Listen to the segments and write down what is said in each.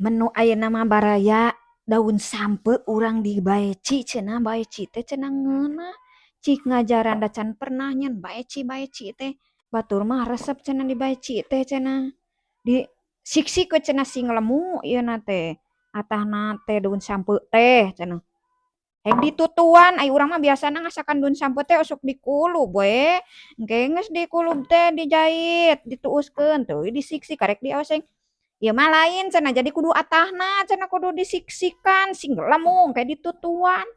Menu ayeuna mah baraya daun sampeu urang dibaeci cenah, baeci teh cenah ngeunah. Cik ngajaran da can pernah nyeun baeci-baeci teh. Batur mah resep cenah dibaeci teh cenah. Di siksik we cenah sing lemu ieuna teh. Atahna teh daun sampeu teh cenah. Hek ditutuan ai urang mah biasana ngasakan daun sampeu teh osok dikulub we. Engke geus dikulub teh dijait, dituuskeun teuy disiksik karek dioseng. Ieu mah lain cenah jadi kudu atahna cenah kudu disiksikan sing lemu engke ditutuan.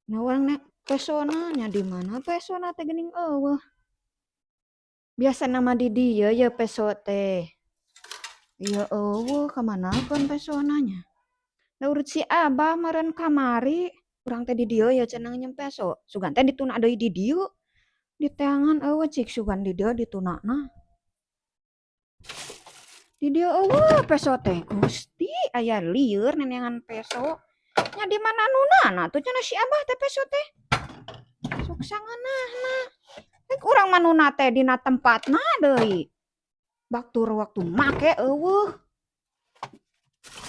Nah urang nya pesona nya di mana pesona teh geuning eueuh. Biasana mah di dieu ye peso teh. Ieu eueuh kamanakeun pesona nya. Da urut si Abah meureun kamari urang teh di dieu ye cenah nginjem peso. Sugan teh dituna deui di dieu. Diteangan eueuh cik sugan di dieu ditunana. Di dieu eueuh peso teh. Gusti aya lieur neneangan peso. Nya di mana nunana tuh cenah si Abah teh peso teh. Sok sangeunahna. Rek urang mah nuna teh dina tempatna deui. Batur waktu make eueuh.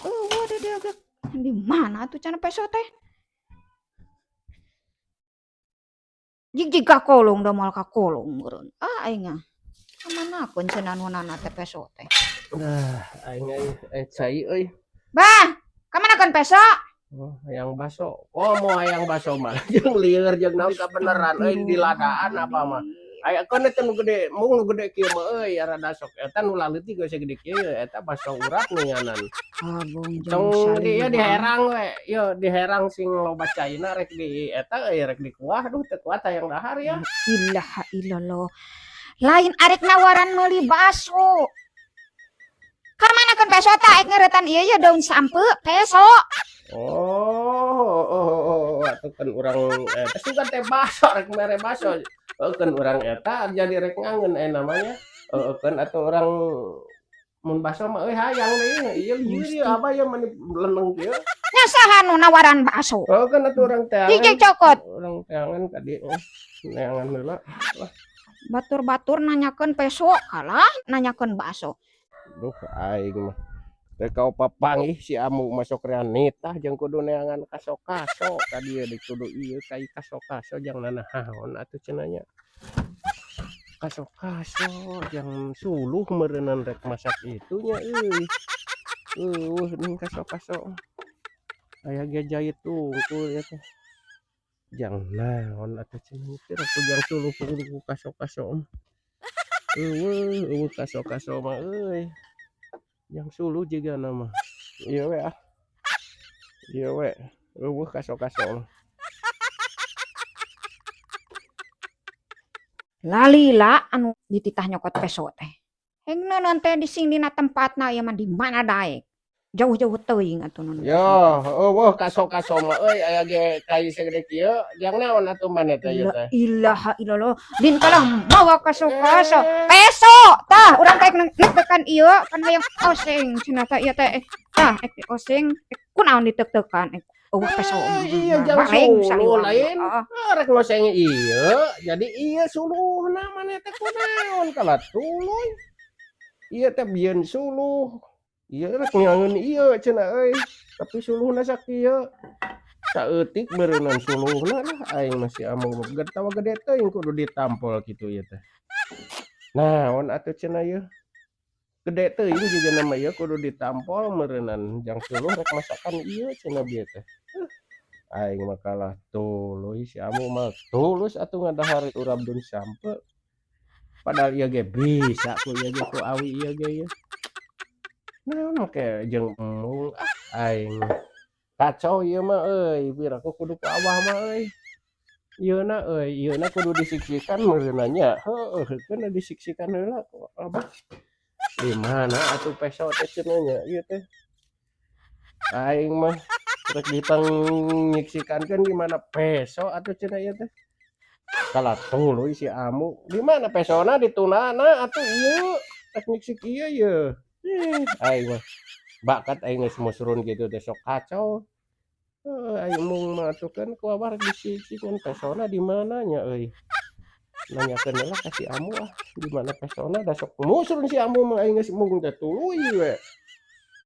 Eueuh di dieu ge. Di mana tuh cenah peso teh? Jig-jig ka kolong da moal ka kolong meureun. Ah aing mah. Kamanakeun cenah nunana teh peso teh. Nah, aing euy cai euy. Bah, kamanakeun peso? Oh, hayang baso. Komo hayang baso mah jeung lieur jeung naon kabeneran euy di ladaan apa mah. Aya keun eta nu gede, mung nu gede kieu mah euy rada sok eta nu laleutik geus gede kieu eta baso urat ninganan. Abong jeung Tong di ieu saliwang. Diherang we, ieu diherang sing loba caina rek di eta euy rek dikuah duh teu kuat hayang dahar ya. Ilaha illallah. Lain arek nawaran meuli baso. Kamanakeun peso tah arek ngeuretan ieu ye daun sampeu peso. Oh, oh, atuh kan urang eta sugan teh baso rek mere baso. Heuh keun urang eta jadi rek ngangeun aya namanya. Heueuh keun atuh urang mun baso mah euy hayang deui ieu lieur ieu abah ieu mani leneng kieu. Nya saha nu nawaran baso? Heuh keun atuh urang teangan. Jig cokot. Urang teangan ka dieu neangan heula lah. Batur-batur nanyakeun peso kalah nanyakeun baso. Duh aing mah. Rek kaopapanggih si Amu masuk reanita jeung kudu neangan kaso-kaso ka dieu di kudu ieu kai kaso-kaso jang nanahaon atuh cenah nya. Kaso-kaso jang suluh meureunnan rek masak itu nya euy. Eueuh ning kaso-kaso. Aya ge jait tungkul ieu teh. Jang naon atuh cenah teh rek jang suluh kudu kaso-kaso. Eueuh eueuh kaso-kaso mah euy. Yang suluh jigana mah. Ieu we ah. Ieu we eueuh kaso-kaso mah. Lalila anu dititah nyokot peso teh. Heng neuneun teh dising dina tempatna ieu mah di mana daek. Jauh-jauh teuing atuh neuneun. Yo, eueuh kaso-kaso mah euy aya ge kai sagede kieu jang naon atuh maneh teh ieu teh. La ilaha illallah. Din kalah mawa kaso-kaso. Peso tah urang teh netekan ieu kan hayang oseng cenah teh ieu teh. Tah ek oseng kunaon diteuk-teukan eueuh peso mah. Iya jang Baleng suluh saliwang. Lain. Heeh. Rek ngoseng ieu jadi ieu suluhna maneh teh kunaon kalah tuluy. Ieu teh bieun suluh. Ieu rek ngangeun ieu cenah euy. Tapi suluhna sakieu. Saeutik beureunan suluhna lah aing mah si Amu mah tawa gede teuing kudu ditampol kitu ieu teh. Naon atuh cenah ieu. Gede teuing jigana mah ieu kudu ditampol meureunan jang suluh rek masakan ieu cenah bieu teh. Aing mah kalah tuluy si Amu mah tulus atuh ngadahar urap daun sampeu. Padahal ieu ge bisa ku ieu ge ku awi ieu ge ieu. Naon make jeung embung ah aing kacau ieu mah euy piraku kudu ku Abah mah euy. Ieuna euy ieuna kudu disiksikan meureunna nya. Heueuh keun disiksikan heula ku Abah. Di mana atuh peso teh cenah nya ieu teh. Aing mah rek ditangyiksikankeun di mana peso atuh cenah ieu teh. Kalah tuluy si Amu. Di mana pesona ditunana atuh ieu rek nyiksik ieu ye. Aing mah bakat aing geus musrun kitu teh sok kacau. Heueuh aing mung mah atuh kan ku Abah rek disiksikeun pesona di mana nya euy. Nanyakeun heula ka si Amu ah di mana pesona da sok musrun si Amu mah aing geus mung teh tuluy we.